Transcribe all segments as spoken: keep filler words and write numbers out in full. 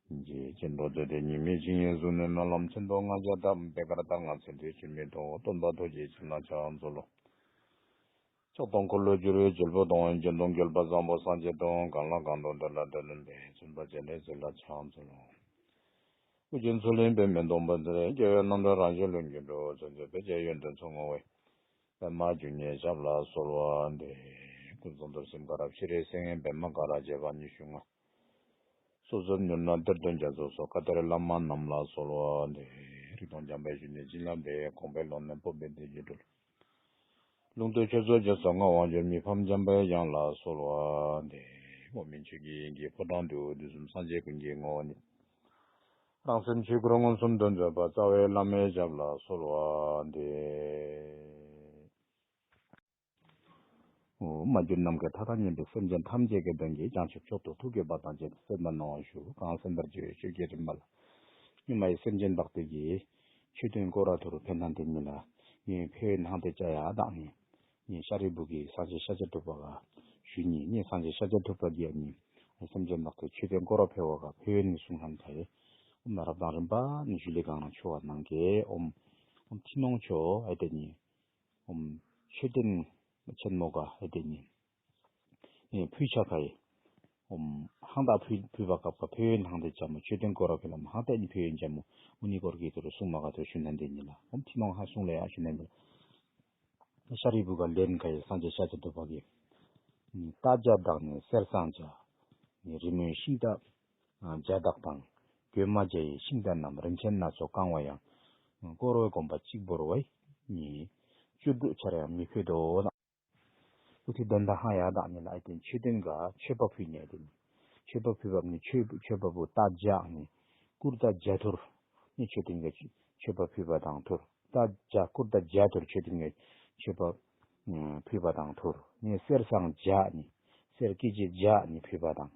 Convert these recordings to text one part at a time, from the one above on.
རྗེ་སྤྱན་རས་གཟིགས་དེ་ཉིད་མི་ཞིག་ཡིན་གཟུགས་ནས་སྨོན་ལམ་ཆེན་པོ་ལྔ་བརྒྱ་བཏབ་པའི་ཀར་ད་ང་ཚེ་འདིའི་ཕྱིར་མི་ལྡོག་སྟོན་པ་ཐུགས་རྗེ་ཆེན་ལ་ཕྱག་འཚལ་ལོ། ཕྱག་སྟོང་འཁོར་ལོས་སྒྱུར་བའི་རྒྱལ་པོ་དང་། རྒྱན་དང་རྒྱལ་པ་བཟང་པོ་སངས་རྒྱས་དང་། གང་ལ་གང་འདུལ་འདི་ལ་འདི་ལ་འབད། བཙུན་པ་སྤྱན་རས་གཟིགས་ལ་ཕྱག་འཚལ་ལོ། སྐུ་ཅན་ཚུལ་ཁྲིམས་པདྨས་སྟོང་པ་མཛད། རྒྱལ་བའི་རྣམ་ཐར་རང་བཞིན་ལུས་ཀྱི་འགྲོ། བཙན་བྱོལ་བོད་ཀྱི་ཡོན་ཏན་ཚོགས་བསྔོ་བའི། པདྨ་འབྱུང་གནས་ཞབས་ལ་གསོལ་བ་འདེབས། ཀུན་བཟང་རྡོར་སེམས་དཀར་ཞི་བའི་གསེང་། པདྨ་ཀ་ར་རྒྱས་པ་ཉི་ཤུ་ལྔ། སོ་སོར་ཉུལ་ན་གཏེར་སྟོན་རྒྱ་མཚོའི་མཚོ། བཀའ་གཏེར་བླ་མ་རྣམས་ལ་གསོལ་བ་འདེབས། རིག་སྟོང་འཇམ་དཔལ་གཞོན་ནུའི་བྱིན་རླབས་ལས། དགོངས་པའི་ཀློང་ནས་སྤོབས་པའི་བདེ་སྐྱིད་སྒྲོལ། ལུང་བསྟན་ཆོས་ཚོགས་ཀྱི་གསང་སྔགས་དབང་ཕྱུག་མི་ཕམ་འཇམ་དཔལ་དབྱངས་ལ་གསོལ་བ་འདེབས། འོག་མིན་ཆོས་ཀྱི་དབྱིངས་ཀྱི་ཕོ་བྲང་དུ། དུས་གསུམ་སངས་རྒྱས་ཀུན་གྱི་ངོ་བོ་ཉིད། རང་སེམས་ཆོས་སྐུར་མངོན་སུམ་དུ་མཛད་པ། རྩ་བའི་བླ་མའི་ཞབས་ལ་གསོལ་བ་འདེབས། འོ། མ་གྱུར་ནམ་མཁའི་མཐའ་དང་མཉམ་པའི་སེམས་ཅན་ཐམས་ཅད་ཀྱི་དོན་གྱིས་བྱང་ཆུབ་མཆོག་ཏུ་ཐུགས་བསྐྱེད་པ་དང་བཅས་ཏེ་སེམས་ལ་གནང་བ་ཞུ། གང་གསན་པར་བགྱི་བའི་ཆོས་ཀྱི་རིམ་པ་ལ། སྙིགས་མ་ཡི་སེམས་ཅན་བདག་བསྐྱེད་ཀྱི། མཆོད་རྟེན་སྐོར་ར་ཐུར་ཕན་ཐང་དེ་ཉིད་ལ། ངས་ཕན་ཡོན་གནང་སྟེ་བཅའ་ཡ་དང་ནི། ངས་ཤཱ་རིའི་བུ་གིས་སངས་རྒྱས་ཤཱཀྱ་ཐུབ་པ་ག་ཞུས་ནི། ངས་སངས་རྒྱས་ཤཱཀྱ་ཐུབ་པ་གིས་ནི། སེམས་ཅན་བདག་གི་མཆོད་རྟེན་སྐོར་ར་ཕེབས་པ་ག་ཕན་ཡོན་ནི་གསུང་ལྷན་ཐལ། ཨོམ་ན་རབ་དང་རིམ་པ་ནི་ཞུ་ལེ་གང་རང་ཆོ་བ་གནང་གེ། ཨོམ། ཨོམ་ཐི་ནོང་ཆོ་ཨེ་དེ་ནི། ཨོམ། མཆོད་རྟེན་ཆེན་མོ་ག་ཨེ་དེ་ནི། ཨེ་ཕུལ་ཆ་ག་ཡི། ཨོམ། ཧང་ད་ཕུལ་ཕུལ་བ་ག་ག་ཕན་ཡོན་ཧང་དེ་ཅམ་མོ། མཆོད་རྟེན་སྐོར་ར་ཕེབས་ལ་མ་ཧང་དེ་ནི་ཕན་ཡོན་ཅམ་མོ། ཨུ་ནི་སྐོར་གི་དུ་རུ་གསུང་མ་ག་དུ་ཞུ་ན་འདི་ཉིད་ལ། ཨོམ་ཐི་ནོང་ཧ་གསུང་ལེ་ཡ་ཞུ་ན་འདི་ལ། ཤཱ་རིའི་བུ་ག་ལན་ག་ཡི་སངས་རྒྱས་ཤཱཀྱ་ཐུབ་པ་གིས། རྟ་བརྒྱ་དང་ནི་གསེར་སྲང་བརྒྱ། རི་མོའི་ཤིང་རྟ་བརྒྱ་དག་དང་། གོས་མ་བརྒྱ་ཡི་ཤིང་རྟ་རྣམས། རིན་ཆེན་སྣ་ཚོགས་བཀང་བ་ཡང་། བསྐོར་བའི་གོམ་པ་གཅིག་བོར་བས། བཅུ་དྲུག་ཆར་ཡང་མི་ཕོད་དོ། ཨུ་ཐི་དོན་དག་ཧ་ཡ་དག་ཉིད་ལ་ཨེ་དེ་མཆོད་རྟེན་ག་མཆོད་པ་ཕུལ་ནས་དེ་ནི། མཆོད་པ་ཕུལ་བ་ནི་མཆོད་མཆོད་པ་པོ་རྟ་བརྒྱ་ནི། ཀུར་ཏ་བརྒྱ་ཐུར་ནི་མཆོད་རྟེན་ག་མཆོད་པ་ཕུལ་བ་དང་ཐུར། རྟ་བརྒྱ་ཀུར་ཏ་བརྒྱ་ཐུར་མཆོད་རྟེན་ག་མཆོད་པ་ཕུལ་བ་དང་ཐུར། ནི་གསེར་སྲང་བརྒྱ་ནི། གསེར་སྐེ་ཅི་བརྒྱ་ནི་ཕུལ་བ་དང་།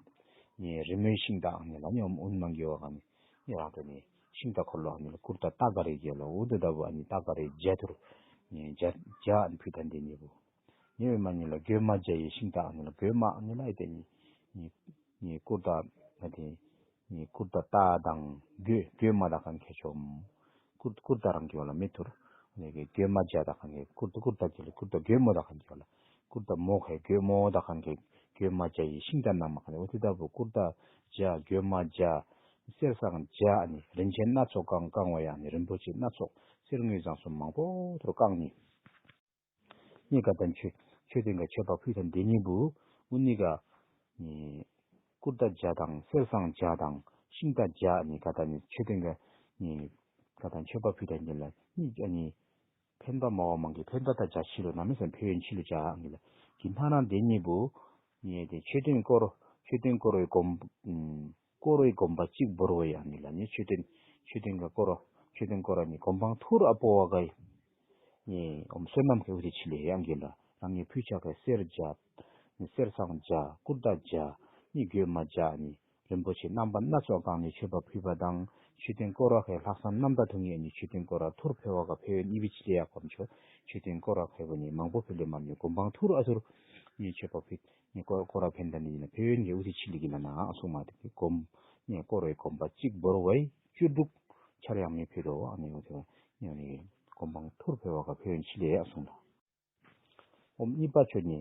ནི་རི་མོའི་ཤིང་རྟ་ནི་ལ་ནི་ཨོམ་ཨུན་མ་གི་བ་ག་ནི། ནི་རང་དེ་ནི་ཤིང་རྟ་འཁོར་ལོ་ནི་ལ་ཀུར་ཏ་རྟ་ག་རེ་གི་ལ་ཨུ་དེ་ད་བུ་ནི་རྟ་ག་རེ་བརྒྱ་ཐུར་ནི་བརྒྱ་བརྒྱ་ནི་ཕུལ་ཐན་དེ་ནི་བུ། ཉེ་བའི་མ་ཉིད་ལ་གོས་མ་བརྒྱ་ཡི་ཤིང་རྟ་ཨ་ནི་ལ་གོས་མ་ཨ་ནི་ལ་ཨེ་དེ་ནི། ནི་ནི་ཀུར་ཏ་ཨ་དེ། ནི་ཀུར་ཏ་རྟ་དང་གོས་གོས་མ་དག་ཁན་ཁེ་ཆོམ། ཀུར་ཀུར་ཏ་རང་གི་བ་ལ་མི་ཐུར། ནི་གི་གོས་མ་བརྒྱ་དག་ཁན་ཁེ་ཀུར་ཏ་ཀུར་ཏ་གི་ལ་ཀུར་ཏ་གོས་མོ་དག་ཁན་གི་བ་ལ། ཀུར་ཏ་མོ་ཁེ་གོས་མོ་དག་ཁན་ཁེ་གོས་མ་བརྒྱ་ཡི་ཤིང་རྟ་ན་མ་ཁ་ནི་འོ་དེ་ལྟ་བུ་ཀུར་ཏ་བརྒྱ་གོས་མ་བརྒྱ། གསེར་སྲང་བརྒྱ་ནི་རིན་ཆེན་སྣ་ཚོགས་བཀང་བཀང་བ་ཡང་ནི་རིན་པོ་ཆེ་སྣ་ཚོགས་གསེར་དངུལ་བཟང་སོགས་མང་པོ་ཐུར་བཀང་ནི། ནི་ག་ད་མཆོད་མཆོད་རྟེན་ག་མཆོད་པ་ཕུལ་ཐན་དེ་ཉིད་བུ། ཨུ་ནི་ག་ནི་ཀུར་ཏ་བརྒྱ་དང་གསེར་སྲང་བརྒྱ་དང་ཤིང་རྟ་བརྒྱ་ནི་ག་ད་ནི་མཆོད་རྟེན་ག་ནི་ག་ད་མཆོད་པ་ཕུལ་ཐན་དེ་ལ་ནི་ཨ་ནི་ཕན་པ་མ་བ་མང་གི་ཕན་པ་ད་བརྒྱ་ཕྱི་ལོ་ན་མི་སེམས་ཕན་ཡོན་ཕྱི་ལོ་བརྒྱ་ཨང་གི་ལ་གི་ཐ་ན་དེ་ཉིད་བུ། ནི་དེ་མཆོད་རྟེན་སྐོར་མཆོད་རྟེན་སྐོར་བའི་གོམ། བསྐོར་བའི་གོམ་པ་གཅིག་བོར་བ་ཡང་ནི་ལ་ནི་མཆོད་རྟེན་མཆོད་རྟེན་ག་བསྐོར་བ་མཆོད་རྟེན་བསྐོར་བ་ནི་གོམ་པང་ཐུར་ཨ་པོ་བ་ག་ཡི། ནི་ཨོམ་བསོད་ནམས་ཀྱི་འུ་དེ་ཆི་ལེ་ཡང་གི་ལ་རང་ངི་ཕུལ་ཆ་ག་གསེར་བརྒྱ། ནི་གསེར་སྲང་བརྒྱ་ཀུར་ཏ་བརྒྱ། ནི་གོས་མ་བརྒྱ་ནི་རིན་པོ་ཆེ་རྣམ་པ་སྣ་ཚོགས་བཀང་ནི་མཆོད་པ་ཕུལ་བ་དང་མཆོད་རྟེན་བསྐོར་བ་ཁའི་ལྷག་བསམ་རྣམ་དག་ཐུག་ངེས་ནི་མཆོད་རྟེན་བསྐོར་བ་ཐུར་ཕེ་བ་ག་ཕེ་བའི་ནི་བི་ཆི་ལེ་ཡ་གོམ་ཆོ་མཆོད་རྟེན་བསྐོར་བ་ཁའི་བུ་ནི་མང་པོ་ཕེ་ལེ་མ་ནི་གོམ་པང་ཐུར་ཨ་ཐུར། ནི་མཆོད་པ་ཕུལ། ནི་སྐོར་སྐོར་ར་ཕན་ད་ནི་ཡིན་ན་ཕན་ཡོན་གྱི་འུ་ཚེ་ཆི་ལི་གི་ན་ན་ཨ་སོང་མ་དེ་གི་གོམ། ནི་སྐོར་བའི་གོམ་པ་གཅིག་བོར་བའི་བཅུ་དྲུག་ཆར་ཡང་མི་ཕེ་རོ་ཨ་ནི་འུ་ཚེ་ནི་ནི་གོམ་པ་ཐུར་ཕེ་བ་ག་ཕན་ཡོན་ཆི་ལི་ཨ་སོང་ལ། ཨོམ་གཉིས་པ་ཆོས་ནི་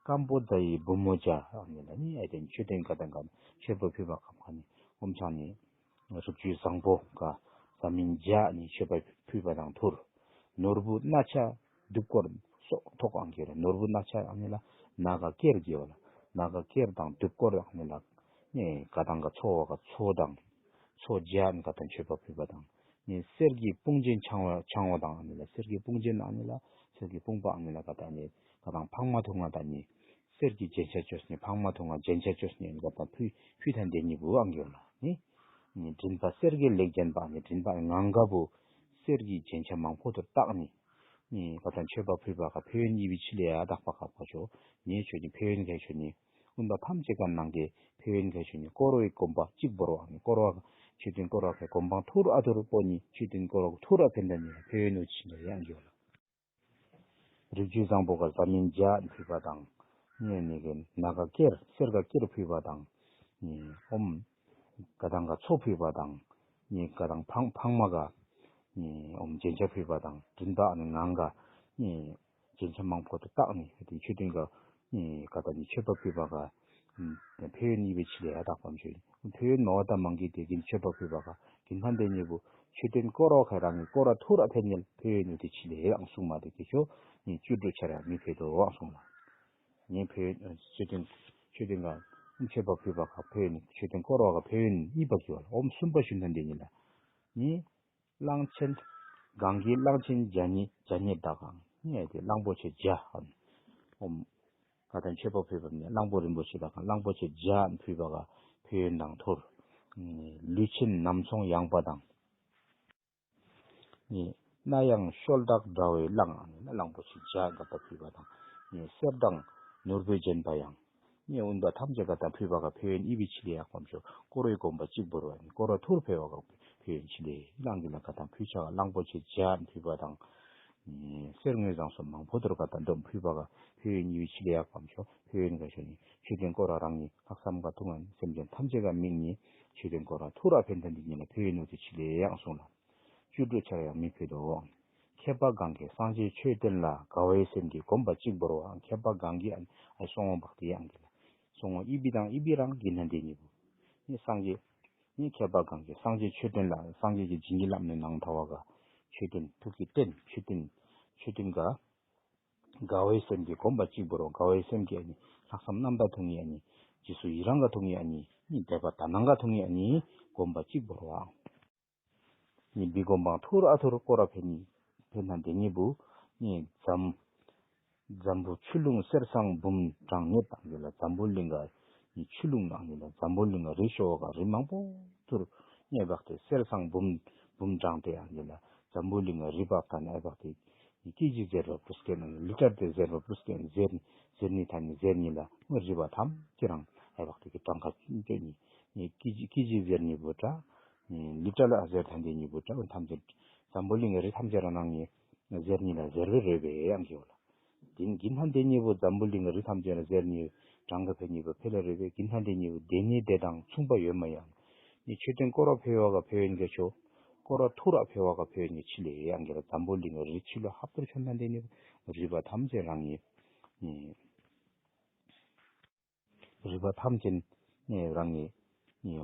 སྐམ་པོ་ཛ་ཡི་བུ་མོ་བརྒྱ་ཨ་ནི་ལ་ནི་ཨེ་དེ་མཆོད་རྟེན་ག་དང་ག་མཆོད་པ་ཕུལ་བ་ག་མ་ནི་ཨོམ་ཆང་ནི། རིགས་རྒྱུད་བཟང་པོ་ག་ཟ་མིན་བརྒྱ་ནི་མཆོད་པ་ཕུལ་བ་དང་ཐུར། ནོར་བུ་རྣ་ཆ་ལྡུམ་སྐོར་སོགས་ཐོག་ཨང་གི་ར་ནོར་བུ་རྣ་ཆ་ཨང་ནི་ལ་ན་ག་སྐེར་གི་བ་ལ་ན་ག་སྐེར་དང་ལྡུམ་སྐོར་ཨང་ནི་ལ་ནི་ག་དང་ག་ཚོ་བ་ག་ཚོ་དང་ཚོ་བརྒྱ་ནི་ག་དང་མཆོད་པ་ཕུལ་བ་དང་ནི་གསེར་གྱི་དཔུང་ཅན་འཕྱང་བ་འཕྱང་བ་དང་ཨང་ནི་ལ་གསེར་གྱི་དཔུང་ཅན་ཨང་ནི་ལ་གསེར་གྱི་དཔུང་པ་ཨང་ནི་ལ་ག་དང་ནི་ག་དང་འཕགས་མ་ཐུང་ང་དང་ནི། གསེར་གྱི་རྒྱན་ཆ་བཅོས་ནས་འཕགས་མ་ཐུང་ང་རྒྱན་ཆ་བཅོས་ནས་ཡིན་པ་དང་ཕུལ་ཕུལ་ཐན་དེ་ཉིད་བུ་ཨང་གི་བ་ལ་ནི། ནི་མགྲིན་པ་གསེར་གྱི་ལེགས་བརྒྱན་པ་ནི་མགྲིན་པ་ངང་ག་བུ། གསེར་གྱི་རྒྱན་ཆ་མང་པོ་དུ་བཏགས་ནི། ནི་ག་དང་མཆོད་པ་ཕུལ་བ་ག་ཕན་ཡོན་གཉིས་པའི་ཆི་ལེ་ཡ་བཏགས་པ་ག་པ་ཆོ། ནི་ཆོས་ཀྱི་ཕན་ཡོན་གལ་ཆོས་ནི། ཀུན་པ་ཐམས་ཅད་ཀ་ནང་གི་ཕན་ཡོན་གལ་ཆོས་ནི་སྐོར་བའི་གོམ་པ་གཅིག་བོར་བ་ནི་སྐོར་བ་མཆོད་རྟེན་སྐོར་བ་གི་གོམ་པང་ཐུར་ཨ་ཐུར་པོ་ནི་མཆོད་རྟེན་སྐོར་བ་ཐུར་ཨ་ཕན་ད་ནི་ཕན་ཡོན་ནུ་ཆི་ལེ་ཡ་ཨང་གི་བ་ལ། རིགས་རྒྱུད་བཟང་པོ་ག་ཟ་མིན་བརྒྱ་ཕུལ་བ་དང་། ནི་ནི་གི་ན་ག་སྐེར་གསེར་ག་སྐེར་ཕུལ་བ་དང་། ནི་ཨོམ། ག་དང་ག་ཚོགས་ཕུལ་བ་དང་། ནི་ག་དང་ཕང་ཕང་མ་ག་ནི་ཨོམ་རྒྱན་ཆ་ཕུལ་བ་དང་། དྲིན་པ་ནི་ངང་ག་ནི་རྒྱན་ཆ་མང་པོ་དུ་བཏགས་ནས་དེ་མཆོད་རྟེན་ག་ནི་ག་ད་ནི་མཆོད་པ་ཕུལ་བ་ག་ཕན་ཡོན་གཉིས་པའི་ཆེད་ལས་ཡ་དག་པ་མཆོད། ཕན་ཡོན་མ་བ་དང་མང་གི་དེ་གིན་མཆོད་པ་ཕུལ་བ་ག་གིན་ཕན་དེ་གཉིས་པོ་མཆོད་རྟེན་སྐོར་བ་ག་རང་གི་སྐོར་བ་ཐུར་ཨ་ཕན་ཉལ་ཕན་ཡོན་ནུ་དེ་ཆེད་ལས་ཡང་གསུང་མ་དེ་གི་ཆོ་ནི་བཅུ་དྲུག་ཆར་ཡང་མི་ཕེ་དོ་ཨང་གསུང་ལ། ངས་ཕན་ཡོན་མཆོད་རྟེན་མཆོད་རྟེན་ག་མཆོད་པ་ཕུལ་བ་ག་ཕན་ཡོན་མཆོད་རྟེན་སྐོར་བ་ག་ཕན་ཡོན་གཉིས་པ་གི་བ་ལ་ཨོམ་གསུམ་པ་ཞུ་ན་འདི་ཉིད་ལ། ནི་གླང་ཆེན་གངས་ཀྱི་གླང་ཆེན་བརྒྱ་ཉིད་བརྒྱ་ཉིད་དག་གང་ནི་དེ་གླང་པོ་ཆེ་བརྒྱ་ཨོམ་ག་དང་མཆོད་པ་ཕུལ་བ་ནི་གླང་པོ་རིན་པོ་ཆེ་དག་གང་གླང་པོ་ཆེ་བརྒྱ་ཕུལ་བ་ག་ཕན་ཡོན་དང་ཐུར་ལུས་ཆེན་ནམ་ཚོང་ཡངས་པ་དང་། ནི་སྣ་ཡང་ཤོལ་དག་འདྲ་བའི་གླང་ནི་གླང་པོ་ཆེ་བརྒྱ་ག་ད་ཕུལ་བ་དང་། ནི་གསེར་དང་ནོར་བུས་བརྒྱན་པ་ཡང་། ནི་འོན་པ་ཐམས་ཅད་ག་ད་ཕུལ་བ་ག་ཕན་ཡོན་ཨི་བི་ཆི་ལི་ཡག་པམ་ཤོ་སྐོར་བའི་གོམ་པ་གཅིག་བོར་བ་ནི་སྐོར་བ་ཐུར་ཕེ་བ་ག་ཕན་ཡོན་ཆི་ལི་གླང་གི་ལ་ག་ད་ཕུལ་ཆ་ག་གླང་པོ་ཆེ་བརྒྱ་ཕུལ་བ་དང་། ནི་གསེར་དངུལ་བཟང་སོགས་མང་པོ་དུར་ག་ད་འདོམ་ཕུལ་བ་ག་ཕན་ཡོན་ཨི་བི་ཆི་ལི་ཡག་པམ་ཤོ་ཕན་ཡོན་ག་ཤོ་ནི་མཆོད་རྟེན་སྐོར་བ་རང་ཉིད་ལྷག་བསམ་ག་ཐུག་ང་སེམས་ཅན་ཐམས་ཅད་ག་མིག་ནི་མཆོད་རྟེན་སྐོར་བ་ཐུར་ཨ་ཕན་ཐན་འདི་ཉིད་ལ་ཕན་ཡོན་ནུ་དེ་ཆི་ལི་ཡག་གསུང་ལ། བཅུ་དྲུག་ཆར་ཡང་མི་ཕོད་དོ། མཁས་པ་གང་གིས་སངས་རྒྱས་ཆོས་བསྟན་ལ། དགའ་བའི་སེམས་ཀྱིས་གོམ་པ་གཅིག་བོར་བའང་། མཁས་པ་གང་གིས་ཨ་ཨ་སོང་བ་བག་དེ་ཡང་གི་ལ། སོང་བ་ཨི་བི་དང་ཨི་བི་རང་གི་ན་འདི་ཉིད་པོ། ནི་སངས་རྒྱས། ནི་མཁས་པ་གང་གིས་སངས་རྒྱས་ཆོས་བསྟན་ལ། སངས་རྒྱས་ཀྱི་བྱིན་གྱིས་བརླབས་ནས་ནང་ཐ་བ་ག་མཆོད་རྟེན་ཐུགས་ཀྱི་རྟེན་མཆོད་རྟེན། མཆོད་རྟེན་ག་དགའ་བའི་སེམས་ཀྱིས་གོམ་པ་གཅིག་བོར་བ་དགའ་བའི་སེམས་ཀྱིས་ཨ་ནི་ལྷག་བསམ་རྣམ་དག་ཐུག་ངེས་ཨ་ནི། རྗེས་སུ་ཡི་རང་ག་ཐུག་ངེས་ཨ་ནི། ནི་དད་པ་དག་སྣང་ག་ཐུག་ངེས་ཨ་ནི། གོམ་པ་གཅིག་བོར་བའང་། ནི་བི་གོམ་པའང་ཐུར་ཨ་ཐུར་སྐོར་ར་ཕན་ནི་ཕན་ན་དེ་ཉིད་བུ། ནི་འཛམ་འཛམ་བུ་ཆུ་ཀླུང་གསེར་སྲང་འབུམ་གྲངས་ངེས་དང་ཡོད་ལ། འཛམ་བུ་གླིང་ག་ནི་ཆུ་ཀླུང་ནང་ཡོད་ལ། འཛམ་བུ་གླིང་ག་རི་ཤོ་ག་རི་མང་པོ་ཐུར་ནི་ཨེ་བག་སྟེ་གསེར་སྲང་འབུམ་འབུམ་གྲངས་དེ་ཡང་ཡོད་ལ། འཛམ་བུ་གླིང་ག་རི་བག་ཐ་ནི་ཨེ་བག་སྟེ་ནི་ཀི་ཇི་ཟེར་བ་པུ་སྐད་ནང་ལི་ཊར་དེ་ཟེར་བ་པུ་སྐད་ཟེར་ཟེར་ནི་ཐ་ནི་ཟེར་ནི་ལ་ངོ་རི་བ་ཐམས་ཅད་རང་ཨེ་བག་སྟེ་གི་གྲངས་ཀ་ཅོ་ནི་ནི་ཀི་ཇི་ཀི་ཇི་ཟེར་ནི་བུ་ཏྲ། ལི་ཏྲ་ལ་ཟེར་ཐན་དེ་ཉིད་པོ་ཏྲ་ཐམས་ཅད། འཛམ་བུ་གླིང་གི་རི་ཐམས་ཅད་རང་ནང་ངེ་ཟེར་ཉིད་ལ་ཟེར་བའི་རེ་བའི་ཡང་གི་ཡོད་ལ། དེ་གིན་ཐན་དེ་ཉིད་པོ་འཛམ་བུ་གླིང་གི་རི་ཐམས་ཅད་ལ་ཟེར་ཉིད་གྲངས་ཀ་ཕེ་ཉིད་པོ་ཕེ་ལ་རེ་བའི་གིན་ཐན་དེ་ཉིད་པོ་དེ་ནི་དེ་དང་མཚུངས་པ་ཡོད་མ་ཡང་། ནི་མཆོད་རྟེན་སྐོར་བ་ཕེ་བ་ག་ཕེ་ཡོན་གི་ཆོ། སྐོར་བ་ཐུར་བ་ཕེ་བ་ག་ཕེ་ཡོན་གི་ཆི་ལེ་ཡང་གི་ལ། འཛམ་བུ་གླིང་གི་རི་ཆི་ལོ་ཧབ་ཏུར་ཆོ་ཐན་དེ་ཉིད་པོ་རི་བ་ཐམས་ཅད་རང་ངེ་ནི། རིག་པ་ཐམས་ཅད་ནས་རང་གི་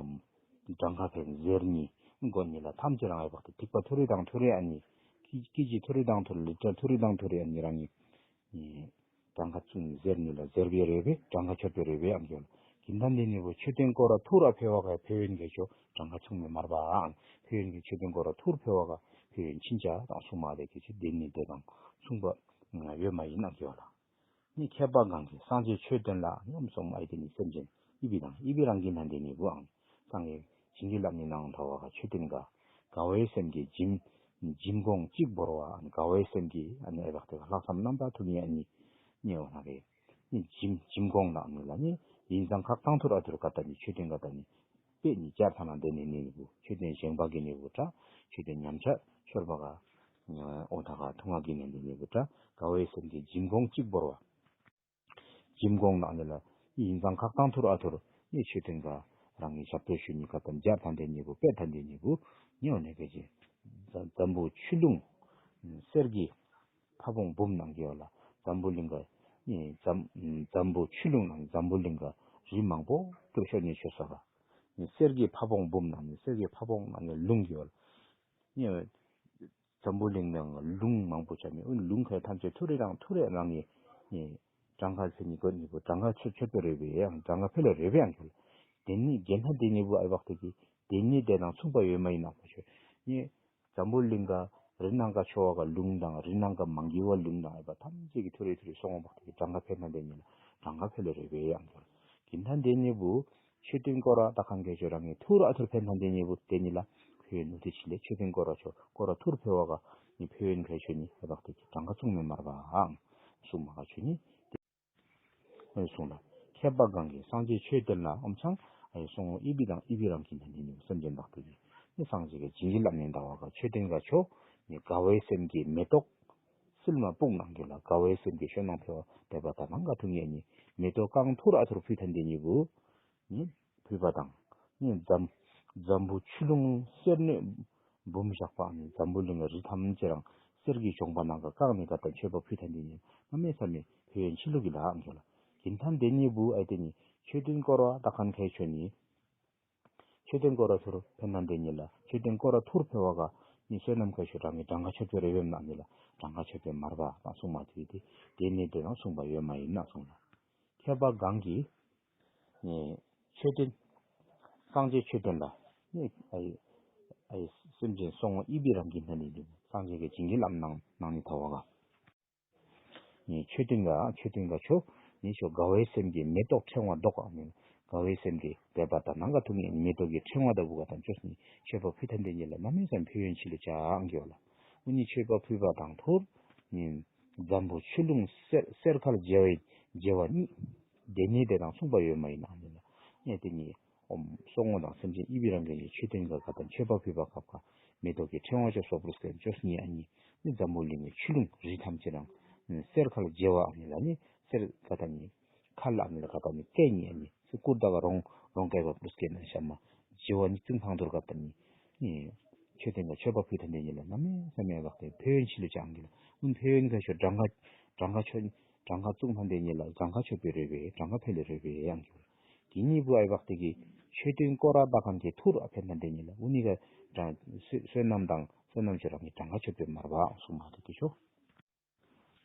གྲངས་ཀ་ཕན་ཟེར་ཉིད་མགོ་ཉིད་ལ་ཐམས་ཅད་རང་ཡོད་པ་དེ་ཐིགས་པ་ཐུ་རི་དང་ཐུ་རི་ཨ་ནི། ཀི་ཀི་ཅི་ཐུ་རི་དང་ཐུ་རི་ལི་ཏྲ་ཐུ་རི་དང་ཐུ་རི་ཨ་ནི་རང་གི་གྲངས་ཀ་ཚུན་ཟེར་ཉིད་ལ་ཟེར་བའི་རེ་བའི་གྲངས་ཀ་ཆོད་པའི་རེ་བའི་ཨ་མགྱོགས་ལ་གིན་ཐ་འདི་ནི་བུ་མཆོད་རྟེན་སྐོར་ར་ཐུ་ར་ཕེ་བ་ག་ཕེ་ཡོན་གྱི་ཆོ་གྲངས་ཀ་ཚུན་མི་མར་བའང་ཕེ་ཡོན་གྱི་མཆོད་རྟེན་སྐོར་ར་ཐུར་ཕེ་བ་ག་ཕེ་ཡོན་ཕྱིན་ཆ་དང་གསུང་མ་དེ་གི་ཆོ་དེ་ནི་དེ་དང་མཚུངས་པ་ཡོད་མ་ཡིན་ཨ་མགྱོགས་ལ། ནི་མཁས་པ་གང་གིས་སངས་རྒྱས་ཆོས་བསྟན་ལ་སྙོམས་སོང་ཨའི་དེ་ནི་སེམས་ཅན་ཨི་བི་དང་ཨི་བི་རང་གི་ན་འདི་ནི་བུའང་སངས་རྒྱས་བྱིན་གྱིས་བརླབས་ནི་ནང་ཐ་བ་ག་མཆོད་རྟེན་ག་དགའ་བའི་སེམས་ཀྱིས་འཇིམ་འཇིམ་གོང་གཅིག་བོར་བ་ཨ་ནི་དགའ་བའི་སེམས་ཀྱིས་ཨ་ནི་ཨེ་བག་དེ་ག་ལྷག་བསམ་རྣམ་དག་ཐུག་ཉེ་ཨ་ནི་ཉེ་བ་ན་རེ། ནི་འཇིམ་འཇིམ་གོང་ལ་ཨ་ནི་ལ་ནི་ཡིན་ཙང་ཁག་ཐང་ཐུར་ཨ་ཐུར་ག་ད་ནི་མཆོད་རྟེན་ག་ད་ནི། པད་ཉིད་བཅར་ཐ་ན་འདི་ནི་ནི་ནི་བུ་མཆོད་རྟེན་བཞེངས་པ་གི་ནི་བུ་ཏྲ་མཆོད་རྟེན་ཉམས་ཆག་ཤོར་བ་ག་ཨོ་ཐ་ག་ཐུང་ང་གི་ནི་འདི་ནི་བུ་ཏྲ་དགའ་བའི་སེམས་ཀྱིས་འཇིམ་གོང་གཅིག་བོར་བ། འཇིམ་གོང་ནང་ནི་ལ་ཡིན་ཙང་ཁག་ཐང་ཐུར་ཨ་ཐུར་ནི་མཆོད་རྟེན་ག་རང་གི་ཞབས་ཏོག་ཞུ་ནི་ག་ད་བཅར་ཐ་འདི་ནི་བུ་པད་ཐ་འདི་ནི་བུ་ཉེ་བ་ནི་ག་ཅི། འཛམ་བུ་ཆུ་ཀླུང་གསེར་གྱི་ཕ་བོང་འབུམ་ནང་གི་ཡོད་ལ། འཛམ་བུ་གླིང་ག་ནི་འཛམ་འཛམ་བུ་ཆུ་ཀླུང་ནང་འཛམ་བུ་གླིང་ག་རི་མང་པོ་ཏུ་ཤོར་ནས་ཆོས་ས་ག་ནི་གསེར་གྱི་ཕ་བོང་འབུམ་ནང་ནི་གསེར་གྱི་ཕ་བོང་ནང་ནི་ལུང་གི་ཡོད་ལ། ནི་འཛམ་བུ་གླིང་ནང་ལུང་མང་པོ་ཆགས་ནས་ཨུ་ལུང་ཁའི་ཐམས་ཅད་ཐུ་རེ་རང་ཐུ་རེ་རང་ནི་ནི་གྲངས་ཀ་ཚེ་ནི་གོ་ནི་བུ་གྲངས་ཀ་ཆོད་ཆོད་པའི་རེ་བའི་ཡང་གྲངས་ཀ་ཕེ་ལ་རེ་བའི་ཡང་གི་ལ། དེ་ནི་རྒྱན་ལྷ་དེ་ནི་བུ་ཨའི་བག་དེ་གི་དེ་ནི་དེ་དང་མཚུངས་པ་ཡོད་མ་ཡིན་ནག་པོ་ཆོས་ནི། འཛམ་བུ་གླིང་ག་རི་ནང་ག་ཆོ་བ་ག་ལུང་དང་རི་ནང་ག་མང་གི་བ་ལུང་དང་ཨེ་བ་ཐམས་ཅད་ཀྱི་ཐུ་རེ་ཐུ་རེ་སོང་བ་དེ་གྲངས་ཀ་ཕེ་ན་དེ་ཉིད་ལ་གྲངས་ཀ་ཕེ་ལ་རེ་བའི་ཡང་གི་ལ། གིན་ཐ་དེ་ནི་བུ་མཆོད་རྟེན་སྐོར་ར་ད་ཁང་གི་ཆོས་རང་ངི་ཐུར་ཨ་ཐུར་ཕེ་ན་དེ་ནི་བུ་དེ་ཉིད་ལ་ཕེ་ཡོན་ནུ་དེ་ཆི་ལེ་མཆོད་རྟེན་སྐོར་ར་ཆོ་སྐོར་ར་ཐུར་ཕེ་བ་ག་ནི་ཕེ་ཡོན་ཕེ་ཆོས་ནི་ཨེ་བག་དེ་གི་གྲངས་ཀ་མཚུངས་མེད་མར་བའང་གསུང་མ་ག་ཆོས་ནི། ཨེ་གསུངས་ལ། མཁས་པ་གང་གིས་སངས་རྒྱས་ཆོས་བསྟན་ལ་ཨོམ་ཚང་ཨེ་གསུང་ངོ་ཨི་བི་དང་ཨི་བི་རང་གི་ན་ནི་ནི་སེམས་ཅན་བདག་ཏུ་གི་ནི་སངས་རྒྱས་ཀྱི་བྱིན་གྱིས་བརླབས་ནས་འདའ་བ་ག་མཆོད་རྟེན་ག་ཆོ་ནི་དགའ་བའི་སེམས་ཀྱིས་མེ་ཏོག་སིལ་མ་སྤུངས་ནང་གི་ལ་དགའ་བའི་སེམས་ཀྱིས་ཤོ་ནང་ཕེ་བ་དད་པ་དག་སྣང་ག་ཐུག་ངེས་ནི་མེ་ཏོག་རྐང་ཐུར་ཨ་ཐུར་ཕུལ་ཐན་དེ་ཉིད་བུ་ནི་ཕུལ་བ་དང་ནི་འཛམ་ འཛམ་བུ་ཆུ་ཀླུང་གསེར་སྣོད་འབུམ་བཞག་པ་ནི་འཛམ་བུ་གླིང་གི་རི་ཐམས་ཅད་རང་གསེར་གྱི་གྱོང་པ་ནང་ག་བཀང་ནས་ག་དང་མཆོད་པ་ཕུལ་ཐ་འདི་ཉིད་གནམ་མེད་ས་མེད་ཕན་ཡོན་ཆེ་ལུགས་ཀྱི་ལ་ཨང་གི་ལ། གིན་ཐ་འདི་ཉིད་བུ་ཨ་དེ་ནི་མཆོད་རྟེན་སྐོར་བ་ད་ཁན་ཁའི་ཆོས་ནི། མཆོད་རྟེན་སྐོར་བ་ཐུར་ཕན་ན་འདི་ཉིད་ལ་མཆོད་རྟེན་སྐོར་བ་ཐུར་ཕེ་བ་ག་ནི་བསོད་ནམས་ཁ་ཤོ་རང་གི་གྲངས་ཀ་ཆོད་པའི་རེ་བེམ་ན་ཉིད་ལ་གྲངས་ཀ་ཆོད་པའི་མར་པ་དང་གསུང་མ་དུས་དེ་དེ་ནི་དེ་དང་གསུངས་པ་ཡོད་མ་ཡིན་ན་གསུངས་ལ། མཁས་པ་གང་གིས་ནི་མཆོད་རྟེན་སངས་རྒྱས་མཆོད་རྟེན་ལ་ནི་ཨའི་ཨའི་སེམས་ཅན་སོང་ངོ་ཨི་བི་རང་གི་ན་ནི་འདི་སངས་རྒྱས་ཀྱི་བྱིན་གྱིས་བརླབས་གནང་གནང་ནི་ཐོ་བ་ག་ནི་མཆོད་རྟེན་ག་མཆོད་རྟེན་ག་ཆོ་ནི་ཆོ་དགའ་བའི་སེམས་ཀྱི་མེ་ཏོག་ཕྲེང་བ་ལྡོག་ཨ་ནི་དགའ་བའི་སེམས་ཀྱི་དད་པ་དང་ནང་ག་ཐུག་ནི་མེ་ཏོག་གི་ཕྲེང་བ་ལྟ་བུ་ག་དང་ཆོས་ནི་མཆོད་པ་ཕུལ་ཐ་འདི་ཉིད་ལ་གནམ་མེད་ས་མེད་ཕན་ཡོན་ཆེ་ལུ་ཅང་གི་བ་ལ། འུ་ནི་མཆོད་པ་ཕུལ་བ་དང་ཐུར་ནི་འཛམ་བུ་ཆུ་ཀླུང་གསེར་གསེར་ཁལ་བྱེ་བའི་བྱེ་བ་གཉིས། དེ་ནི་དེ་དང་མཚུངས་པ་ཡོད་མ་ཡིན་ཨ་ནི་ལ། ནི་དེ་ནི་ཨོམ་སོང་ངོ་དང་སེམས་ཅན་ཨི་བི་རང་གི་ནི་མཆོད་རྟེན་ག་ག་དང་མཆོད་པ་ཕུལ་བ་སྐབས་ཀ་མེ་ཏོག་གི་ཕྲེང་བ་ཅོ་སོགས་པུར་སེམས་ཅོས་ནི་ཨ་ནི་ནི་འཛམ་བུ་གླིང་གི་ཆུ་ཀླུང་རི་ཐམས་ཅད་རང་གསེར་ཁལ་བྱེ་བ་ཨ་ནི་ལ་ནི་གསེར་ག་དང་ནི་ཁལ་ཨ་ནི་ལ་ག་དང་ནི་སྐད་ནི་ཨ་ནི་སྐུར་ད་ག་རོང་རོང་སྐད་པ་པུར་སྐད་ན་ཤ་མ་བྱེ་བ་ནི་ཙིང་ཕང་ཐུར་ག་དང་ནི་ནི་མཆོད་རྟེན་ག་མཆོད་པ་ཕུལ་ཐ་འདི་ཉིད་ལ་གནམ་མེད་ས་མེད་བག་སྟེ་ཕན་ཡོན་ཆེ་ལུ་ཅང་གི་ལ། འུན་ཕན་ཡོན་ཁ་ཤོ་གྲངས་ཀ་གྲངས་ཀ་ཆོད་གྲངས་ཀ་བཙུགས་ན་འདི་ཉིད་ལ་གྲངས་ཀ་ཆོད་པའི་རེ་བའི་གྲངས་ཀ་འཕེལ་ལེ་རེ་བའི་ཡང་གི་ལ། གི་གཉིས་པོ་ཨའི་བག་སྟེ་གི་མཆོད་རྟེན་སྐོར་ར་ད་ཁན་གི་ཐུར་ཨ་ཕན་ན་འདི་ཉིད་ལ་འུ་ནི་ག་གྲངས་བསོད་ནམས་དང་བསོད་ནམས་ཆོ་རང་གི་གྲངས་ཀ་ཆོད་པའི་མར་བ་གསུངས་མ་ཐུབ་ཀི་ཆོ།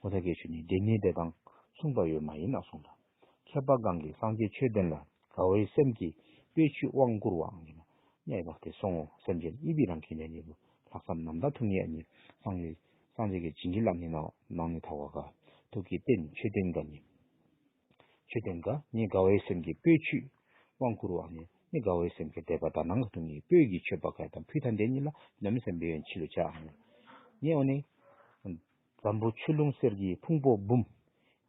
འོ་ད་གི་ཆོ་ནི་དེ་ནི་དེ་དང་མཚུངས་པ་ཡོད་མ་ཡིན་ན་གསུངས་ལ། མཁས་པ་གང་གིས་སངས་རྒྱས་མཆོད་རྟེན་ལ་དགའ་བའི་སེམས་ཀྱིས་སྤོས་ཆུས་དབང་བསྐུར་བའང་ཡིན་ན། ནི་ཨའི་བག་སྟེ་སོང་ངོ་སེམས་ཅན་ཨི་བི་རང་གི་ནས་ཉེ་བུ་ལྷག་བསམ་རྣམ་དག་ཐུག་ནི་ཨ་ནི་སངས་རྒྱས་སངས་རྒྱས་ཀྱི་བྱིན་གྱིས་བརླབས་ནི་ནང་ནང་ནི་ཐོ་བ་ག་ཐུག་གི་རྟེན་མཆོད་རྟེན་ག་ནི། མཆོད་རྟེན་ག་ནི་དགའ་བའི་སེམས་ཀྱིས་སྤོས་ཆུས་དབང་བསྐུར་བ་ནི་ནི་དགའ་བའི་སེམས་ཀྱི་དད་པ་དག་སྣང་ག་ཐུག་ནི་སྤོས་ཀྱི་མཆོད་པ་ག་དང་ཕུལ་ཐ་འདི་ཉིད་ལ་གནམ་མེད་ས་མེད་ཕན་ཡོན་ཆེ་ལུ་ཅང་ཨ་ནི། ནི་འོ་ནི་འཛམ་བུ་ཆུ་ཀླུང་གསེར་གྱི་ཕུང་པོ་འབུམ།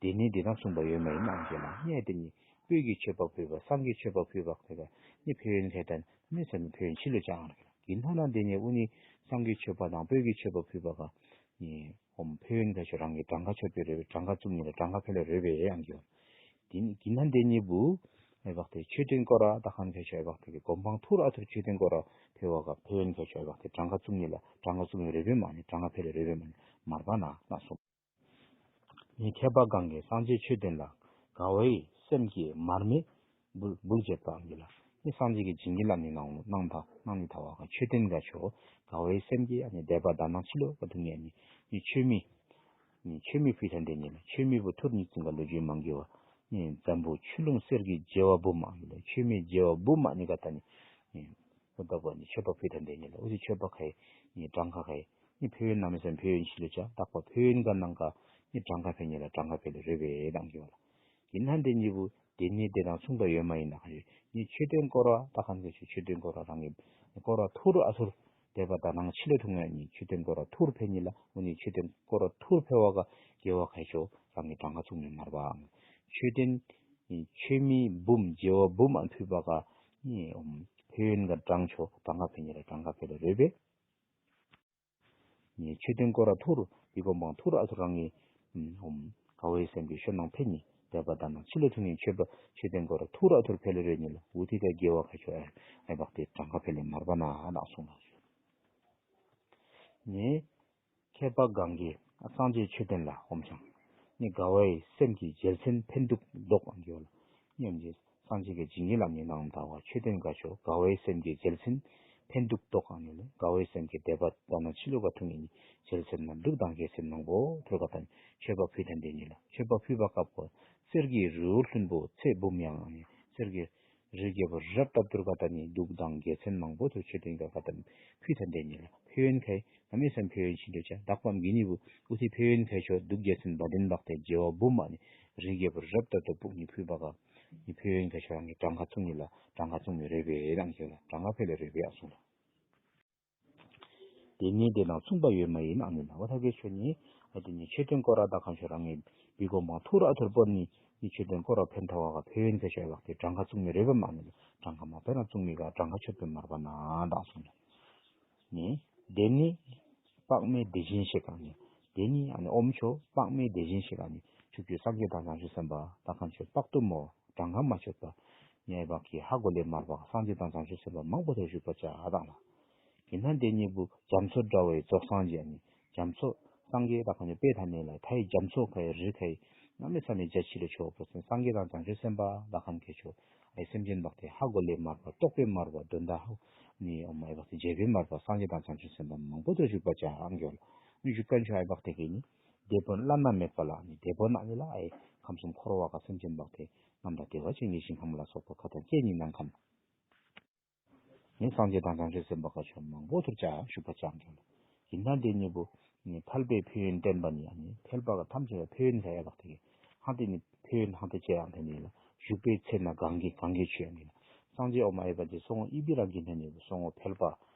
དེ་ནི་དེ་དང་མཚུངས་པ་ཡོད་མ་ཡིན་ཨང་ཞེ་ན་ནི་དེ་ནི་སྤོས་ཀྱི་མཆོད་པ་ཕུལ་བ་སངས་རྒྱས་མཆོད་པ་ཕུལ་བ་དེ་ག་ནི་ཕན་ཡོན་ཁ་དང་མེད་ས་མེད་ཕན་ཡོན་ཆེ་ལུ་ཅང་ཨང་རེད། ཡིན་ཐ་ན་དེ་ནི་འུ་ནི་སངས་རྒྱས་མཆོད་པ་དང་སྤོས་ཀྱི་མཆོད་པ་ཕུལ་བ་ག་ནི་ཨོམ་ཕན་ཡོན་ཁ་ཤོ་རང་གི་གྲངས་ཀ་ཆོད་པའི་རེ་བའི་གྲངས་ཀ་བཙུགས་ནི་ལ་གྲངས་ཀ་འཕེལ་ལ་རེ་བའི་ཨང་ཡོད། དེ་ནི་ཡིན་ན་དེ་ནི་བུ་ཨའི་བག་སྟེ་མཆོད་རྟེན་སྐོར་ར་ད་ཁན་ཁ་ཤོ་ཨའི་བག་སྟེ་གི་གོ་འཕང་ཐུར་ཨ་ཐུར་མཆོད་རྟེན་སྐོར་ར་ཕེ་བ་ག་ཕན་ཡོན་ཁ་ཤོ་ཨའི་བག་སྟེ་གྲངས་ཀ་བཙུགས་ནི་ལ་གྲངས་ཀ་བཙུགས་ནི་རེ་བའི་མ་ནི་གྲངས་ཀ་འཕེལ་ལ་རེ་བའི་མ་ནི་མར་པ་ན་ན་སོང་། ནི་མཁས་པ་གང་གིས་སངས་རྒྱས་མཆོད་རྟེན་ལ་དགའ་བའི་སེམས་ཀྱིས་མར་མེ་འབུལ་འབུལ་བྱེད་པའང་ཡིན་ལ། ནི་སངས་རྒྱས་ཀྱི་བྱིན་གྱིས་བརླབས་ནི་གནང་གནང་ཐ་གནང་ནི་ཐ་བ་ག་མཆོད་རྟེན་ག་ཆོ་དགའ་བའི་སེམས་ཀྱིས་ནི་དད་པ་དག་སྣང་ཆེ་ལུ་ག་ཐུག་ནི་ནི་ནི་མཆོད་མེ་ནི་མཆོད་མེ་ཕུལ་ཐ་འདི་ཉིད་ལ་མཆོད་མེ་བུ་ཐུར་ཉིད་ཙིང་ག་ལོ་རྒྱུས་མང་གི་བ་ནི་འཛམ་བུ་ཆུ་ཀླུང་གསེར་གྱི་བྱེ་བ་འབུམ་མ་ཡིན་ལ་མཆོད་མེ་བྱེ་བ་འབུམ་མ་ནི་ག་ཐ་ནི་ནི། ཨོ་ད་པ་ནི་མཆོད་པ་ཕུལ་ཐ་འདི་ཉིད་ལ་ཨོ་དེ་མཆོད་པ་ཁའི་ནི་གྲངས་ཀ་ཁའི་ནི་ཕན་ཡོན་གནམ་མེད་ས་མེད་ཕན་ཡོན་ཆེ་ལུ་ཅང་དག་པ་ཕན་ཡོན་ག་ནང་ག་ནི་གྲངས་ཀ་འཕེལ་ཉིད་ལ་གྲངས་ཀ་འཕེལ་ལ་རེ་བའི་གནང་གི་བ་ལ། ཡིན་ན་འདི་ཉིད་བུ་དེ་ནི་དེ་དང་མཚུངས་པ་ཡོད་མ་ཡིན་ན་ག་ནི་མཆོད་རྟེན་སྐོར་ར་ད་ཁན་གི་ཆོ་མཆོད་རྟེན་སྐོར་ར་རང་གི་སྐོར་ར་ཐུར་ཨ་ཐུར་དད་པ་དག་སྣང་ཆེ་ལུ་ཐུག་ནི་མཆོད་རྟེན་སྐོར་ར་ཐུར་ཕན་ཉིད་ལ་ཨོ་ནི་མཆོད་རྟེན་སྐོར་ར་ཐུར་ཕེ་བ་ག་དགེ་བ་ཁའི་ཆོ་རང་གི་གྲངས་ཀ་བཙུགས་ནི་མར་པའང་མཆོད་རྟེན་མཆོད་མེ་འབུམ་བྱེ་བ་འབུམ་ཨ་ཕུལ་བ་ག་ནི་ཨོམ་ཕན་ཡོན་ག་གྲངས་ཆོ་གྲངས་ཀ་འཕེལ་ཉིད་ལ་གྲངས་ཀ་འཕེལ་ལ་རེ་བའི། ནི་མཆོད་རྟེན་སྐོར་ར་ཐུར་ཡི་གོ་འཕང་ཐུར་ཨ་ཐུར་རང་ངི་ཨོམ་དགའ་བའི་སེམས་ཀྱི་བསོད་ནམས་འཕེལ་ནི་དད་པ་དག་སྣང་ཆེ་ལུ་ཐུག་ནི་མཆོད་པ་མཆོད་རྟེན་སྐོར་ར་ཐུར་ཨ་ཐུར་འཕེལ་ལ་རེ་ཉིད་ལ་འུ་ཐི་ག་དགེ་བ་ཁ་ཆོ་ཨ་ཨའི་བག་སྟེ་གྲངས་ཀ་འཕེལ་ལ་མར་པ་ན་ཨ་ནག་སོང་ལ་ཞུ། ནི། མཁས་པ་གང་གིས་སངས་རྒྱས་མཆོད་རྟེན་ལ་ཨོམ་ཞང་། ནི་དགའ་བའི་སེམས་ཀྱི་རྒྱལ་མཚན་ཕན་འདུག་ལྡོག་ཨང་གི་ཡོད་ལ། ནི་ཨོམ་གྱིས་སངས་རྒྱས་ཀྱི་བྱིན་གྱིས་བརླབས་ནི་གནང་དག་པ་མཆོད་རྟེན་ག་ཆོ་དགའ་བའི་སེམས་ཀྱི་རྒྱལ་མཚན་ཕན་འདུག་ལྡོག་ཨང་ནི་ལ་དགའ་བའི་སེམས་ཀྱི་དད་པ་དག་སྣང་ཆེ་ལུ་ག་ཐུག་ནི་ནི་རྒྱལ་མཚན་ན་འདུག་དང་རྒྱལ་མཚན་མང་པོ་ཐོས་ག་དང་མཆོད་པ་ཕུལ་ཐ་འདི་ཉིད་ལ་མཆོད་པ་ཕུལ་བ་སྐབས་ཀོ་གསེར་གྱི་རི་བོ་ལྷུན་པོ་ཚེ་འབུམ་ཡང་ཨང་ནི་གསེར་གྱི་རི་རྒྱལ་པོ་རབ་ཏུ་དུར་ག་ཏ་ནི་འདུག་དང་རྒྱལ་མཚན་མང་པོ་ཐོས་མཆོད་རྟེན་ག་ག་ཏ་ནི་ཕུལ་ཐ་འདི་ཉིད་ལ་ཕན་ཡོན་ཁའི་གནམ་མེད་ས་མེད་ཕན་ཡོན་ཆེ་འདོད་ཅག་བདག་པམ་གི་ནི་བུ་ཨུ་ཐི་ཕན་ཡོན་ཁའི་ཆོ་འདུག་རྒྱལ་མཚན་བ་དན་བག་སྟེ་རྒྱལ་བ་འབུམ་མ་ནི་རི་རྒྱལ་པོ་རབ་ཏུ་དུ་སྤུག་ནི་ཕུལ་བ་ག་ནི་ཕན་ཡོན་ཁའི་ཆོ་རང་གི་གྲངས་ཀ་བཙུགས་ནི་ལ་གྲངས་ཀ་བཙུགས་ནི་རེ་བའི་རང་ཁྱོད་ལ་གྲངས་ཀ་འཕེལ་ལ་རེ་བའི་ཨ་གསུངས་ལ། དེ་ནི་དེ་དང་མཚུངས་པ་ཡོད་མ་ཡིན་ཨ་ནི་ལ་འོ་ཐ་གའི་ཆོས་ནི་ཨ་དེ་ནི་མཆོད་རྟེན་སྐོར་ར་ད་གང་ཆོས་རང་ངེས་བི་གོ་མང་ཐུར་ཨ་ཐུར་པོ་ནི་ནི་མཆོད་རྟེན་སྐོར་ར་ཕན་ཐོགས་བ་ག་ཕན་ཡོན་ཁ་ཆོས་བག་དེ་གྲངས་ཀ་བཙུགས་མི་རེད་པ་མ་ནི་གྲངས་ཀ་མ་ཕན་ར་བཙུགས་མི་ག་གྲངས་ཀ་ཆོད་པའི་མར་པ་ན་དང་གསུངས་ནི་དེ་ནི་དཔག་མེད་བདེ་ཆེན་ཞིག་ག་ནི་དེ་ནི་ཨ་ནི་ཨོམ་ཆོ་དཔག་མེད་བདེ་ཆེན་ཞིག་ག་ནི་ཆུ་ཁྱུ་སངས་རྒྱས་དང་བྱང་ཆུབ་སེམས་དཔའ་ད་གང་ཆོས་དཔག་ཏུ་མོ་གྲངས་ཀ་མ་ཆོད་པ། ཉེས་པ་གི་ཧ་གོ་ལས་མར་པ་སངས་རྒྱས་དང་བྱང་ཆུབ་སེམས་དཔའ་མང་པོ་ཐོག་བཞུགས་པ་ཅག་དང་ལ། ཡིན་ན་འདི་གཉིས་པོ་རྒྱ་མཚོ་འདྲ་བའི་རྫོགས་སངས་རྒྱས་ནི་རྒྱ་མཚོ་སངས་རྒྱས་དང་ག་ནི་དཔེ་ཐ་ནས་ལ་མཐའི་རྒྱ་མཚོ་ཁའི་རི་ཁའི་གནམ་མེད་ས་མེད་རྒྱ་ཆེ་ལ་ཆོག་པ་སངས་རྒྱས་དང་བྱང་ཆུབ་སེམས་དཔའ་ལ་ཁན་གྱི་ཆོག་ཨའི་སེམས་ཅན་བག་སྟེ་ཧ་གོ་ལས་མར་པ་རྟོགས་པས་མར་པ་དོན་དག་ཧ་ནི་ཨོ་མ་ཨའི་བག་སྟེ་རྗེད་པས་མར་པ་སངས་རྒྱས་དང་བྱང་ཆུབ་སེམས་དཔའ་མང་པོ་ཐོག་བཞུགས་པ་ཅག་ཨང་གྱོ་ལ་ནི་བཞུགས་ཀན་ཆོག་ཨའི་བག་སྟེ་གི་ནི་དེད་དཔོན་བླ་ན་མེད་པ་ལ་ནི་དེད་དཔོན་ཨ་ནི་ལ་ཨའི་ཁམས་གསུམ་འཁོར་བ་ག་སེམས་ཅན་བག་སྟེ་རྣམ་དག་བདེ་བ་ཅན་གྱི་ཞིང་ཁམས་ལ་སོགས་པ་ཁ་དང་སྐད་གཉིས་ནང་ཁམས། ནི་སངས་རྒྱས་དང་བྱང་ཆུབ་སེམས་དཔའ་ཁ་ཆོ་མང་པོ་ཐུར་ཅག་བཞུགས་པ་ཅག་འགྱོ་ལ། ཡིན་ན་འདི་གཉིས་པོ་ནི་ཕལ་པའི་ཕན་ཡོན་བསྟན་པ་ནི་ཨ་ནི་ཕལ་པ་ག་ཐམས་ཅད་ལ་ཕན་ཡོན་ལ་ཡ་བག་སྟེ་གི་ཧང་དེ་ནི་ཕན་ཡོན་ཧང་དེ་ཅེ་ཡང་དེ་ནི་ལ་བཞུགས་པའི་ཚེ་ན་གང་གི་གང་གི་ཆོས་ཡང་ནི་ལ་སངས་རྒྱས་ཨོ་མ་ཨའི་བག་སྟེ་སོང་ཨི་བི་རང་གི་ནི་ནི་སོང་ཕལ་པ་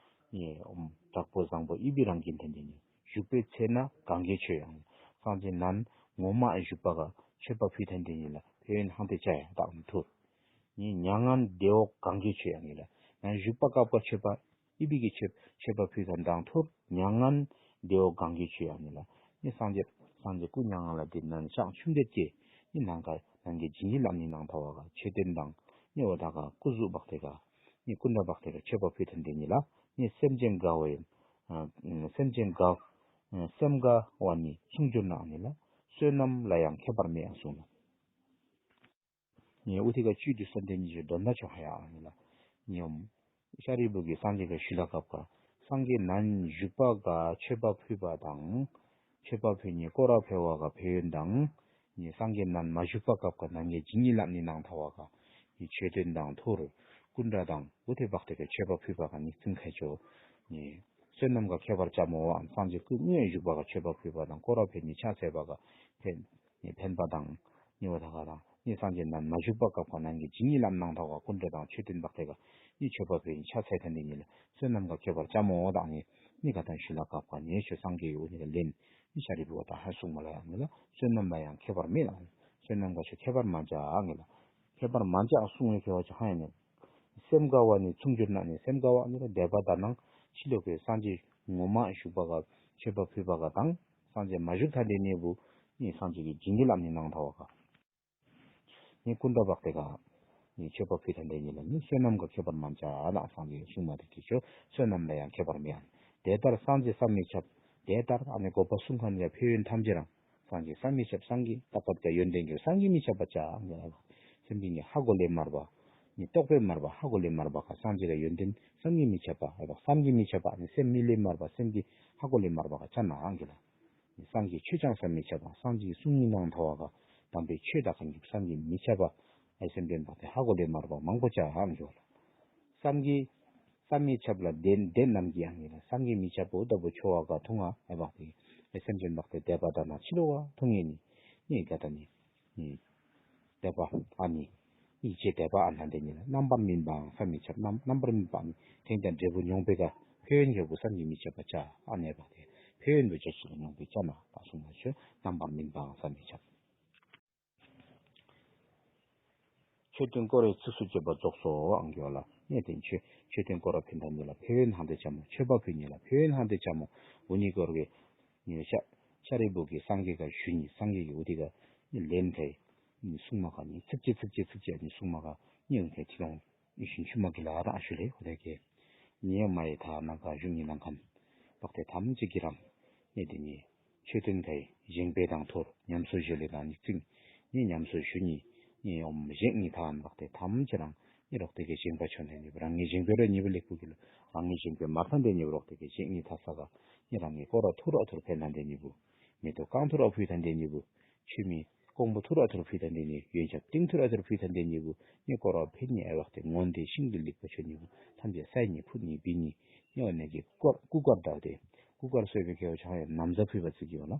ནི་ཨོམ་དྲག་པོ་བཟང་པོ་ཨི་བི་རང་གི་ནི་དེ་ནི་བཞུགས་པའི་ཚེ་ན་གང་གི་ཆོས་ཡང་ནི་སངས་རྒྱས་ནན་ངོ་མ་བཞུགས་པ་ག་མཆོད་པ་ཕུལ་ཐན་དེ་ནི་ལ་ཕན་ཡོན་ཧང་དེ་ཅེ་ཡང་དག་ཐུར། ནི་མྱ་ངན་འདས་འོག་གང་གི་ཆོས་ཡང་ནི་ལ། ནང་བཞུགས་པ་སྐབས་ཀ་མཆོད་པ་ཨི་བི་གི་མཆོད་མཆོད་པ་ཕུལ་ཁ་མདང་ཐོར་མྱ་ངན་འདས་འོག་གང་གི་ཆོས་ཡང་ནི་ལ། ནི་སངས་རྒྱས་སངས་རྒྱས་སྐུ་མྱ་ངན་ལ་དེ་ནན་ཤངས་ཆུང་འདེད་ཀྱི་ནི་ནང་ཀ་ནང་གི་ཇི་ནི་ལབ་ནི་ནང་ཐ་བ་ག་མཆོད་རྟེན་དང་ནི་འོ་ད་ག་སྐུ་གཟུགས་བག་སྟེ་ག་ནི་སྐུ་འདྲ་བག་སྟེ་ག་མཆོད་པ་ཕུལ་ཐན་དེ་ནི་ལ། ནི་སེམས་ཅན་དགའ་བའི་སེམས་ཅན་དགའ་སེམས་དགའ་བ་ནི་མཚུངས་གྱུར་ནའང་ནི་ལ། བསོད་ནམས་ལ་ཡང་ཁྱད་པར་མེད་ཡང་གསུངས་ལ། ངས་ཨུ་ཐི་ཀ་བཅུད་དུ་གསོན་ཏེ་ཉིད་ཀྱི་འདོན་ན་ཆོག་ཧ་ཡ་ཨ་ནི་ལ། ཉོམ། ཤཱ་རིའི་བུ་གིས་སངས་རྒྱས་ཀ་ཞུས་ལ་སྐབས་ཀ་སངས་རྒྱས་ནན་བཞུགས་པ་ག་མཆོད་པ་ཕུལ་བ་དང་། མཆོད་པ་ཕུལ་ནི་སྐོར་ར་ཕེ་བ་ག་ཕེ་ཡོན་དང་། ནི་སངས་རྒྱས་ནན་མ་བཞུགས་པ་སྐབས་ཀ་ནན་གྱི་ཇི་ནི་ལབ་ནི་ནང་ཐ་བ་ག་ནི་མཆོད་རྟེན་དང་ཐུར་སྐུ་འདྲ་དང་ཨུ་ཐི་བག་སྟེ་ག་མཆོད་པ་ཕུལ་བ་ག་ནི་ཚིང་ཁ་ཆོ། ནི་བསོད་ནམས་ག་ཁྱད་པར་ཅ་མོ་བའམ་སངས་རྒྱས་སྐུ་དངོས་བཞུགས་པ་ག་མཆོད་པ་ཕུལ་བ་དང་སྐོར་ར་ཕེ་ནི་ཕྱག་འཚལ་བ་ག་ཕེ་ནི་ཕན་པ་དང་། ཉེ་བ་ད་ག་རང་ནི་སངས་རྒྱས་ནན་མ་བཞུགས་པ་སྐབས་ཀ་ནན་གྱི་ཇི་ནི་ལམ་ནང་ཐ་བ་སྐུ་འདྲ་དང་མཆོད་རྟེན་བག་སྟེ་ག་ནི་མཆོད་པ་ཕུལ་ཕྱག་འཚལ་ཐན་ཏེ་ཉིད་ལ་བསོད་ནམས་ག་ཁྱད་པར་ཅ་མོ་དང་ནི་ནི་ག་དང་ཞུ་ལ་སྐབས་ཀ་ནི་ཆོས་སངས་རྒྱས་ཡོད་ནི་ལ་ལེན་ནི་ཤཱ་རིའི་བུ་བ་དང་ཧ་གསུང་མ་ལ་ཡང་ངེ་ལ་བསོད་ནམས་ལ་ཡང་ཁྱད་པར་མེད་ལ་བསོད་ནམས་ག་ཆོས་ཁྱད་པར་མ་ཅ་ངེ་ལ་ཁྱད་པར་མ་ཅ་གསུང་བའི་ཁྱད་པར་ཅ་ཧ་ཡང་ནི་སེམས་དགའ་བ་ནི་མཚུངས་གྱུར་ན་ནི་སེམས་དགའ་བ་ནི་ལ་དད་པ་དག་ནང་ཕྱི་ལོགས་ཀྱི་སངས་རྒྱས་ངོ་མ་བཞུགས་པ་ག་མཆོད་པ་ཕུལ་བ་ག་དང་སངས་རྒྱས་མ་བཞུགས་ཐ་དེ་ནི་བུ་ནི་སངས་རྒྱས་ཀྱི་ཇི་ནི་ལམ་ནི་ནང་ཐ་བ་ག་ངས་སྐུ་འདྲ་བག་སྟེ་ག་ནི་མཆོད་པ་ཕུལ་ཐན་ཏེ་ཉིད་ལ་ནི་བསོད་ནམས་ག་ཁྱད་པར་མ་ཅ་ལ་སངས་རྒྱས་གསུང་མ་དེ་ཀྱི་ཆོས་བསོད་ནམས་ལ་ཡང་ཁྱད་པར་མེད་ཨ། དེ་ལྟར་སངས་རྒྱས་བསམ་མི་ཁྱབ། དེ་ལྟར་ཨ་ནི་འགོག་པ་གསུང་མཁན་ག་ཕན་ཡོན་ཐམས་ཅད་རང་སངས་རྒྱས་བསམ་མི་ཁྱབ་སངས་རྒྱས་རྟག་པ་ག་ཡོན་ཏན་གྱི་བསམ་གྱིས་མི་ཁྱབ་པ་ཅ་ཨ་ནི་སེམས་ཅན་གྱི་ཧ་གོ་ལས་མར་པ་ནི་རྟོགས་པས་མར་པ་ཧ་གོ་ལས་མར་པ་ག་སངས་རྒྱས་ལ་ཡོན་ཏན་བསམ་གྱིས་མི་ཁྱབ་པ་ཨ་བསམ་གྱིས་མི་ཁྱབ་པ་ནི་སེམས་མི་ལས་མར་པ་སེམས་ཀྱི་ཧ་གོ་ལས་མར་པ་ག་ཅ་ན་ཨ་གི་ལ། སངས་རྒྱས་ཆོས་ཀྱང་བསམ་མི་ཁྱབ་པ། སངས་རྒྱས་གསུང་ཉིད་ནང་ཐ་བ་ག་དམ་པའི་ཆོས་དག་ཀུན་གྱི་བསམ་གྱིས་མི་ཁྱབ་པ། ཨའི་སེམས་ཅན་བག་སྟེ་ཧ་གོ་ལས་མར་པ་མང་པོ་ཅ་ཧ་འགྱོ་ལ། བསམ་གྱིས་བསམ་མི་ཁྱབ་ལ་དེ་དེ་རྣམས་ཀྱིས་ཡང་ཡིན་ལ་བསམ་གྱིས་མི་ཁྱབ་པོ་ལྟ་བུ་ཆོ་བ་ག་ཐུང་ང་ཨའི་བག་སྟེ་ཨའི་སེམས་ཅན་བག་སྟེ་དད་པ་དག་ན་ཕྱི་ལོ་ག་ཐུང་ངེ་ནི་ནི་ག་ད་ནི་ནི། དད་པ་ཨ་ནི། ཡིད་ཆེས་དད་པ་ཨ་ན་དེ་ཉིད་ལ་རྣམ་པར་སྨིན་པའང་བསམ་མི་ཁྱབ་རྣམ་རྣམ་པར་སྨིན་པ་ཨ་ནི་དེང་ཀྱང་འབྲས་བུ་མྱོང་པའི་ག་ཕན་ཡོན་ཡོད་པོ་བསམ་གྱིས་མི་ཁྱབ་པ་ཅ་ཨ་ནེ་བག་སྟེ་ཕན་ཡོན་པོ་ཅ་ཞིག་ལ་མྱོང་པའི་ཅ་ན་བག་གསུང་ན་ཆོས་རྣམ་པར་སྨིན་པའང་བསམ་མི་ཁྱབ། མཆོད་རྟེན་སྐོར་རའི་ཚིགས་སུ་བཅད་པ་རྫོགས་སོ་ཨང་གི་བ་ལ་གནས་དེ་མཆོད་མཆོད་རྟེན་སྐོར་ར་ཕན་ཐབས་ཉིད་ལ་ཕན་ཡོན་ཧང་དེ་ཅ་མོ་མཆོད་པ་ཕུལ་ཉིད་ལ་ཕན་ཡོན་ཧང་དེ་ཅ་མོ་འུ་ནི་སྐོར་གི་ཉིད་ཤ་ཤཱ་རིའི་བུ་གིས་སངས་རྒྱས་ཀ་ཞུས་ཉིད་སངས་རྒྱས་ཀྱི་འུ་དེ་ག་ལན་ཐེ། གསུང་མ་ག་ནི་ཚིགས་བཅད་ཚིགས་བཅད་ཚིགས་བཅད་ནི་གསུང་མ་ག་ནི་འུ་ཐེ་ཁྱི་ལོང་ཡིན་ཞུན་ཆུ་མ་གི་ལ་རང་ཞུ་ལེ་ཧོ་དེ་གེ། ཉེ་མ་ཡི་ཐ་ན་ག་ཞུ་ཉི་ལང་ཁན། བག་སྟེ་ཐམས་ཅད་ཀྱི་རང་ནི་དེ་ནི་མཆོད་རྟེན་ཐེ་བཞེངས་པའི་དང་ཐོར་ཉམས་གསོ་ཞུ་ལེ་དང་ནི་ཚིག་ནི་ཉམས་གསོ་ཞུ་ཉི་ནི་ཨོམ་བཞེངས་ཉི་ཐ་ན་བག་སྟེ་ཐམས་ཅད་རང་ནི་རོག་དེ་གེ་བཞེངས་པ་ཆོ་ནེ་ནི་རང་ངི་བཞེངས་པའི་ར་ཉི་བུ་ལེགས་པོ་གི་ལ་རང་ངི་བཞེངས་པའི་མ་ཐ་དེ་ཉི་བུ་རོག་དེ་གེ་བཞེངས་ཉི་ཐ་ས་ག་ནི་རང་ངི་སྐོར་ར་ཐུར་ར་ཐུར་ཕན་ན་དེ་ཉི་བུ། མེ་ཏོག་རྐང་ཐུར་ཨ་ཕུལ་ཐན་ཏེ་ཉི་བུ། ཆུ་མིག་ཀོང་པོ་ཐུར་ཨ་ཐུར་ཕུལ་ཐན་ཏེ་ཉི་ཡོན་ཆབ་ཏིང་ཐུར་ཨ་ཐུར་ཕུལ་ཐན་ཏེ་ཉི་བུ། ནི་སྐོར་ར་ཕན་ཉི་ཨེ་བག་སྟེ་ངོན་ཏེ་ཤིང་གི་ལེགས་པ་ཆོ་ཉི་བུ། ཐམས་ཅད་སའི་ཉི་ཕུ་ཉི་བི་ཉི་ཉི་བ་ནས་ཀྱི་སྐོར་སྐུ་སྐར་བཏགས་ཏེ་སྐུ་སྐར་གསོས་པའི་ཁེ་བ་ཆང་ཡང་ན་བཟའ་ཕུལ་བ་ཚིག་ཡོད་ལ།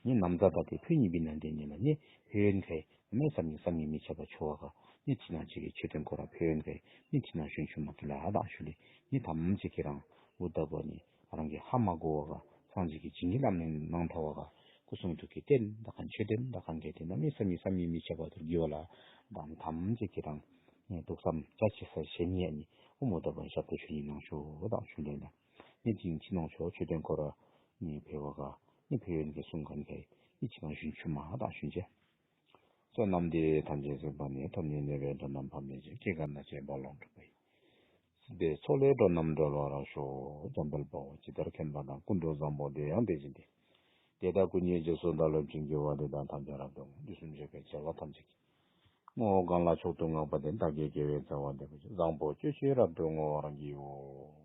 ནི་ན་བཟའ་བཏགས་ཏེ་ཕུ་ཉི་བི་ན་ཏེ་ཉི་ལ་ནི་ཕན་ཡོན་ཁའི་མེ་བསམ་ཉི་བསམ་ཉི་མི་ཁྱབ་པ་ཆོ་བ་ག་ནི་ཕྱི་ནང་གཅིག་གི་མཆོད་རྟེན་སྐོར་ར་ཕན་ཡོན་ཁའི་ནི་ཕྱི་ནང་ཞུན་ཆུ་མ་གི་ལ་ཨ་དང་ཞུ་ལེ་ནི་ཐམས་ཅད་ཀྱི་རང་འུ་ལྟ་བུ་ནི། རང་གི་ཧ་མ་གོ་བ་ག་སངས་རྒྱས་ཀྱི་བྱིན་གྱིས་བརླབས་ནས་ནང་ཐ་བ་ག་སྐུ་གསུང་ཐུགས་ཀྱི་རྟེན་ད་ག་མཆོད་རྟེན་ད་ག་འགལ་རྟེན་ན་མི་བསམ་མི་བསམ་མི་མི་ཁྱབ་པ་དུ་དགེ་བ་ལ་དང་ཐམས་ཅད་ཀྱི་རང་ནས་འདུག་བསམ་བྱ་ཆེ་ས་ཞེ་ཉེ་ནི་ཨོ་མོ་ད་བ་ཞབས་ཏོ་ཆོས་ཉིད་ནང་ཤོ་དང་ཞུ་ལེ་ལ་ནི་དེང་ཕྱི་ནང་ཆོ་མཆོད་རྟེན་སྐོར་ར་ནི་ཕེ་བ་ག་ནི་ཕེ་ཡོན་གྱི་གསུང་མཁན་གའི་ནི་ཕྱི་ནང་ཞུན་ཆུ་མ་དང་ཞུན་ཆེ། བསོད་ནམས་འདི་ཡིས་ཐམས་ཅད་གཟིགས་པ་ཉིད། ཐོབ་ནས་ཉེས་པའི་དགྲ་རྣམས་ཕམ་བྱས་ཤིང་། སྐྱེ་རྒ་ན་འཆིའི་རྦ་ཀློང་འཁྲུགས་པ་ཡི། སྲིད་པའི་མཚོ་ལས་འགྲོ་རྣམས་སྒྲོལ་བར་ཤོག། འཇམ་དཔལ་དཔའ་བོས་ཇི་ལྟར་མཁྱེན་པ་དང་། ཀུན་ཏུ་བཟང་པོ་དེ་ཡང་དེ་བཞིན་ཏེ། དེ་དག་ཀུན་གྱི་རྗེས་སུ་བདག་སློབ་ཅིང་། དགེ་བ་འདི་དག་ཐམས་ཅད་རབ་ཏུ་བསྔོ། དུས་གསུམ་གཤེགས་པའི་རྒྱལ་བ་ཐམས་ཅད་ཀྱིས། ངོ་བོ་གང་ལ་མཆོག་ཏུ་བསྔགས་པ་དེས། བདག་གི་དགེ་བའི་རྩ་བ་འདི་ཀུན་ཀྱང་། བཟང་པོ་སྤྱོད་ཕྱིར་རབ་ཏུ་བསྔོ་བར་བགྱིའོ།